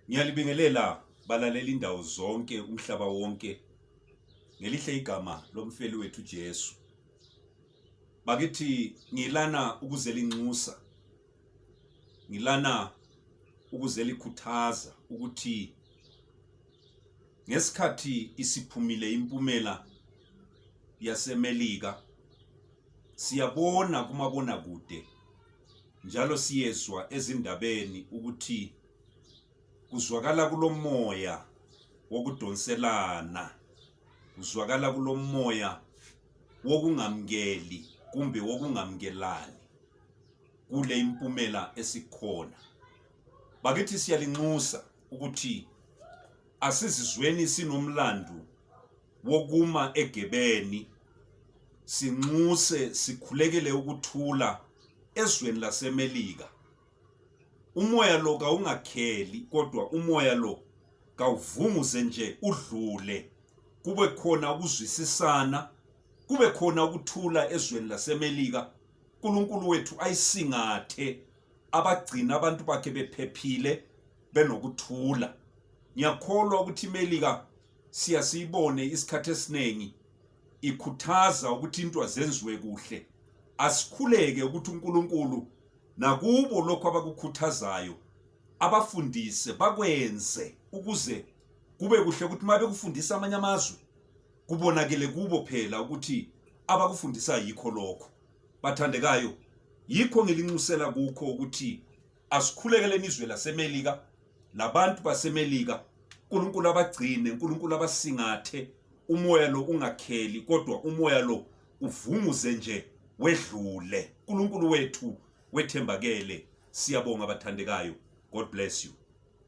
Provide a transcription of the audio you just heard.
Ngiyalibingelela balaleli indawo zonke umhlaba wonke ngelihle igama lomfeli wethu Jesu. Bakithi ngilana ukuze linxusa, ngilana ukuze likhuthaza ukuthi ngesikhathi isiphumile impumela yaseMelika siyabona kumabona kude njalo siyezwa ezindabeni ukuthi kuzwakala kulomoya wokudonselana, kuzwakala kulomoya wokungamkeli kumbe wokungamkelani kule impumela esikhona. Bakithi siyalinxusa ukuthi asizizweni sinomlando wokuma egebeni, sinxuse sikhulekele ukuthula ezweni laseMelika. Umoya lo kawungakheli kodwa umoya lo kawuvunguze nje udlule, kube khona ukuzwisisana, kube khona ukuthula ezweni laseMelika. uNkulunkulu wethu ayisingathe abagcina abantu bakhe bephephile benokuthula. Ngiyakholwa ukuthi iMelika siyasibone isikhathi esinengi ikhuthaza ukuthi into azenziwe kuhle. Asikhuleke ukuthi uNkulunkulu nakubo lokho abakukhuthazayo abafundise bakwenze ukuze kube kuhle ukuthi mabe kufundisa amanye amazwe kubonakele kubo phela ukuthi abakufundisa yikho lokho. Bathandekayo, yikho ngilinxusela kukho ukuthi asikhulekele izwe laseMelika, labantu baseMelika. uNkulunkulu abagcine, uNkulunkulu abasingathe, umoya lo ungakheli kodwa umoya lo uvunguze nje wedlule. uNkulunkulu wethu wethembakele. Siyabonga bathandekayo. God bless you.